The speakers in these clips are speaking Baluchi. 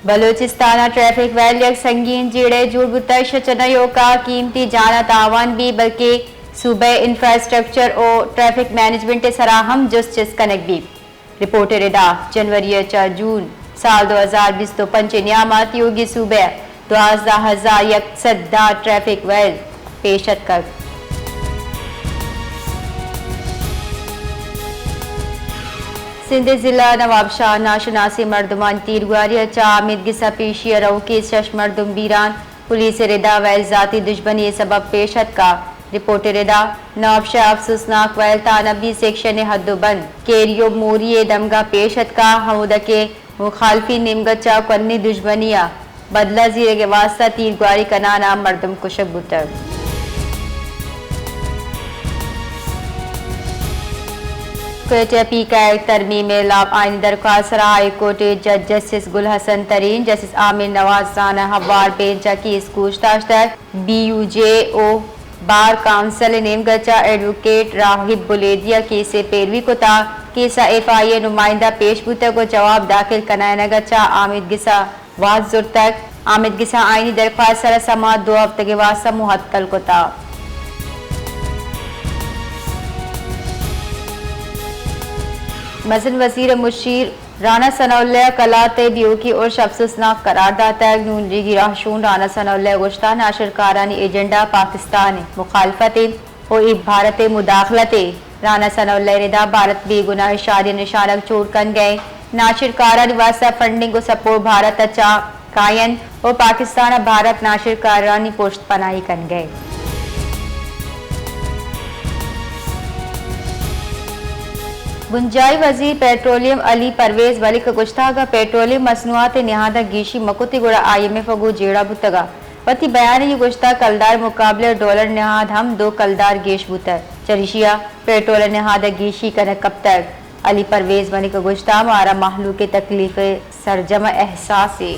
بلوچستان ءَ ٹریفک ویل یک سنگین جیڑہ جوڑ بوتگ، شچن ءِ ایوکا قیمتی جان ءَ تاوان بی، بلکیں صوبہ ءِ انفراسٹرکچر ءُ ٹریفک مینجمنٹ ءِ سرا ہم جست چست کنگ بی۔ رپورٹ ءِ ردا، جنوری ءَ چہ جون سال دو ہزار بیست ءُ پنچ ءِ نیام ءَ تیوگیں صوبہ ءَ دوازدہ ہزار یک سد دہ ٹریفک ویل پیش اتکگ۔ سندھ ءِ ضلع نوابشاہ ءَ ناشناسیں مردمانی تیرگواری ءَ چہ آمید گس ءَ پیشی ءَ روکیں شش مردم بیران، پولیس ءِ ردا ویل ذاتی دژمنی ءِ سبب پیش اتکا۔ رپورٹ ءِ ردا، نوابشاہ ءِ افسوسناک ویل تھانہ بی سیکشن ءِ حد ءُ بند کیریو موری ءِ دمگا پیش اتکا، ہمودا کہ مخالفین نیمگا چہ کنی دژمنی ءِ بدلہ زیرگ ءِ واستہ تیرگواری کنان ءَ مردم کشگ بوتگ۔ کوئٹہ پی کیک ترمیم ءِ ہلاپ آئینی درخواست ءِ سرا ہائی کورٹ ءِ جج جسٹس گل حسن ترین، جسٹس عامر نواز زان ءَ ہوار بینچ ءَ کیس گوش داشتگ۔ بی یو جے ءُ بار کونسل ءِ نیمگا چہ ایڈووکیٹ راہب بلیدی ءَ کیس ءِ پیروی کتا۔ کیس ءَ ایف آئی اے ءِ نمائندہ پیش بوتگ ءُ جواب داخل کنائینگ ءَ چہ آمید گس ءَ واز زرتگ۔ آمید گس ءَ آئینی درخواست ءِ سرا سماعت دو ہفتگ ءِ واستہ معطل کتا۔ مزن وزیر ءِ مشیر رانا ثناء اللہ ءَ کلات ءِ بیوکی ارش افسوسناک قرار داتگ۔ نون لیگی راہشون رانا ثناء اللہ ءَ گوشتگ، ناشرکارانی ایجنڈا پاکستان ءِ مخالفت انت ءُ اے بھارت ءِ مداخلت ءِ۔ رانا ثناء اللہ ءِ ردا بھارت بے گناہ شہریانی نشانگ چوٹ کنگ ءَ انت۔ ناشرکارانی واستہ فنڈنگ ءُ سپورٹ بھارت ءَ چہ کاینت ءُ پاکستان ءَ بھارت ناشرکارانی پشت پناہی کنگ ءَ انت۔ بنجاہی وزیر پیٹرولیم علی پرویز ملک ءَ گوشتگ، اگاں پیٹرولیم مصنوعات ءِ نہاداں گیشی مہ کتیں گڑا آئی ایم ایف ءَ گوں جیڑہ بوتگ ءَ وتی بیان ءَ گوشتگ، کلدار ءِ مقابلہ ءَ ڈالر ءِ نہاد ہم دو کلدار گیش بوتگ، چریشی ءَ پیٹرول ءِ نہاد ءَ گیشی کنگ کپتگ۔ علی پرویز ملک ءَ گوشتگ، مارا مہلوک ءِ تکلیف ءِ سرجم ءَ احساس ایں۔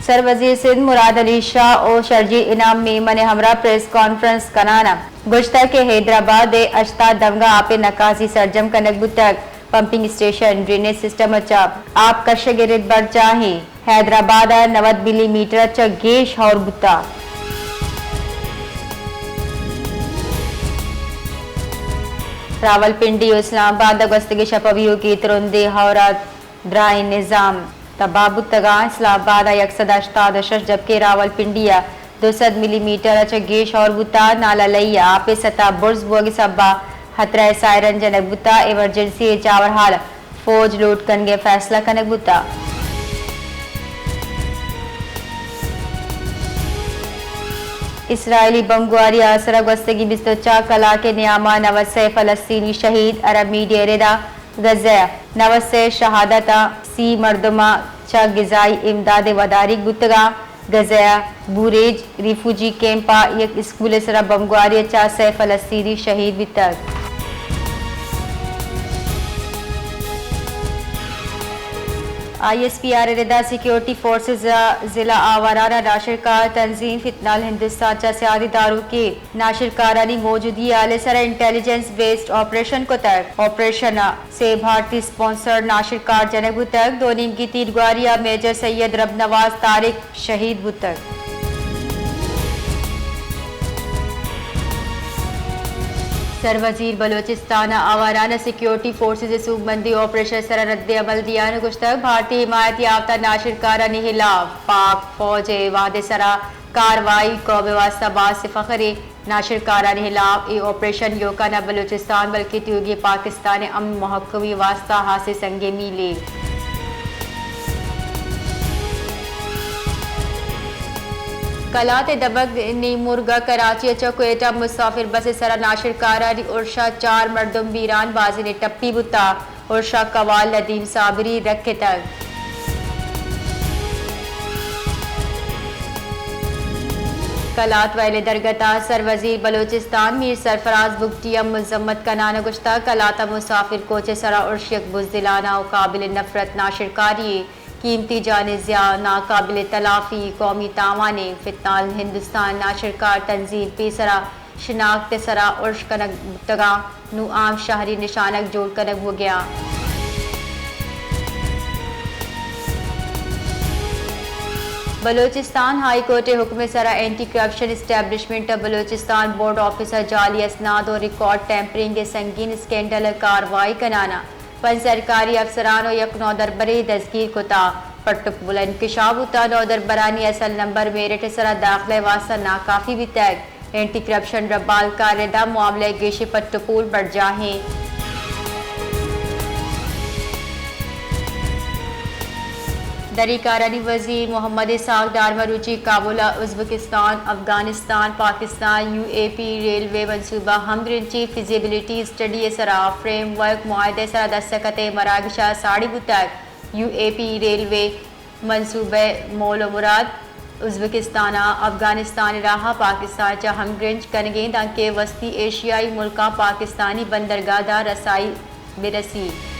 سر وزیر سندھ مراد علی شاہ ءُ شرجیل انعام میمن ءِ ہمراہ پریس کانفرنس کنان ءَ گوشتگ کہ حیدرآباد ءِ ہشتاد دمگاں آپ ءِ نکاسی سرجم کنگ بوتگ، پمپنگ اسٹیشن، ڈرینیج سسٹم ءَ چہ آپ کشگ ءِ رد برجاہ ایں۔ حیدرآباد ءَ نود ملی میٹر ءَ چہ گیش ہئور بوتگ۔ راولپنڈی ءُ اسلام آباد ءَ گوستگیں شپ ءَ بیوکی ترندیں ہئور ءَ دراہیں نظام تباہ بوتگ اَنت۔ اسلام آباد ءَ یک سد ہشتاد ءُ شش جبکہ راولپنڈی ءَ دو سد ملی میٹر ءَ چہ گیش ہئور بوتگ۔ نالہ لئی ءَ آپ ءِ سطح برز بوگ ءِ سبب ءَ ہترہ ءِ سائرن جنگ بوتگ۔ ایمرجنسی ءِ جاورحال ءَ فوج لوٹ کنگ ءِ فیصلہ کنگ بوتگ۔ اسرائیلی بمبگواری ءِ اثر ءَ گوستگیں بیست ءُ چار کلاک ءِ نیام ءَ نود ءُ سے فلسطینی شہید، عرب میڈیا ءِ رد ءَ غزہ ءَ نود ءُ سے شہادت ءُ سی مردم ءَ چہ غذائی امداد ءِ وداریگ بوتگ اَنت۔ غزہ ءِ بوریج ریفوجی کیمپ ءَ یک اسکول ءِ سرا بمبگواری ءَ چہ سے فلسطینی شہید بیتگ۔ آئی ایس پی آر ءِ رد ءَ سیکیورٹی فورسز ءَ ضلع آواران ءَ ناشرکار تنظیم فتنال ہندوستان چہ سیادی داروکیں ناشرکارانی موجودگی ءِ حال ءِ سرا انٹیلیجنس بیسڈ آپریشن کتگ۔ آپریشن ءَ سے بھارتی اسپانسرڈ ناشرکار جنگ بوتگ۔ دو نیمگی تیرگواری ءَ میجر سید رب نواز طارق شہید بوتگ۔ سر وزیر بلوچستان ءَ آواران ءَ سیکیورٹی فورسز ءِ سوبمندی آپریشن ءِ سرا رد عمل دیان ءَ گوشتگ، بھارتی حمایت یافتہ ناشرکارانی ہلاپ پاک فوج ءِ وعدے سرا کاروائی قوم ءِ واستہ باعث فخرے۔ ناشرکارانی ہلاپ اے آپریشن ایوکا نہ بلوچستان بلکیں تیوگیں پاکستان ءِ امن ءُ محکمی ءِ واستہ ہاسیں سنگیں میلے۔ کلات ءِ دمگ نیمرگ ءَ کراچی ءَ چہ کوئٹہ مسافر بس ءِ سرا ناشرکارانی ارش ءَ چار مردم بیران، بازینے ٹپی بوتگ۔ ارش ءَ کوال ندیم صابری رکتگ۔ کلات ویل ءِ درگت ءَ سر وزیر بلوچستان میر سرفراز بگٹی ءَ مذمت کنان ءَ گوشتگ، کلات ءَ مسافر کوچ ءِ سرا ارش یک بزدلانہ ءُ قابل نفرت ناشرکاری یے، قیمتی جانی ضیاع، ناقابل تلافی قومی تاوانے۔ فتنال ہندوستان ناشرکار تنظیم پیسرا شناخت ءِ سرا ارش کنگ بوتگاں، نوں عام شہری نشانگ جوڑ کنگ بوگیاں۔ بلوچستان ہائی کورٹ ءِ حکم ءِ سرا اینٹی کرپشن اسٹیبلشمنٹ ءَ بلوچستان بورڈ آفس ءَ جعلی اسناد و ریکارڈ ٹیمپرنگ ءِ سنگین اسکینڈل ءَ کاروائی کنان ءَ پنچ سرکاری افسران و یک نودربرے دزگیر کتا۔ پٹ و پول انکشاف بوتا، نودربرانی اصل نمبر میرٹ ءِ سرا داخلہ ءِ واستہ ناکافی بیتگ۔ اینٹی کرپشن ربالکار ءِ ردا معاملہ ءِ گیشیں پٹ و پول برجاہیں۔ دری کارانی وزیر محمد اسحاق ڈار مروچی کابل ءَ ازبکستان، افغانستان، پاکستان، یو اے پی ریلوے منصوبہ ہمگرنچی فزیبلٹی اسٹڈی ءِ سرا فریم ورک معاہدہ ءِ سرا دستخط ءِ مراگش ءَ ساڑی بوتگ۔ یو اے پی ریلوے منصوبہ ءِ مول و مراد ازبکستان ءَ افغانستان ءِ راہ ءَ پاکستان ءَ چہ ہمگرنچ کنگ ءَ اِنت، دانکہ وسطی ایشیائی ملکاں پاکستانی بندرگاہ ءَ رسائی بہ رسیت۔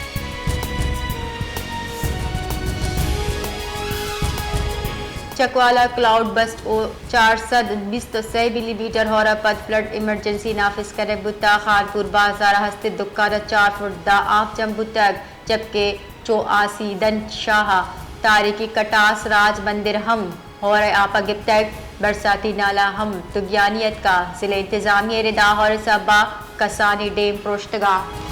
چکوالہ کلاؤڈ بسٹ ءَ چار سد بیست و سئے ملی میٹر ہور ءَ پد فلڈ ایمرجنسی نافذ کنگ بوتگ۔ خانپور بازار ءَ ہستیں دکان ءَ چار فٹ داں آپ جم بوتگ، جبکہ چو آسی دن شاہ ءِ تاریخی کٹاس راج مندر ہم ہور ءِ آپ ءَ گپتگ۔ برساتی نالہ ہم تگیانی اتکگ۔ ضلع انتظامیہ ءِ ردا ہور ءِ سبب ءَ کسانیں ڈیم پروشتگ اَنت۔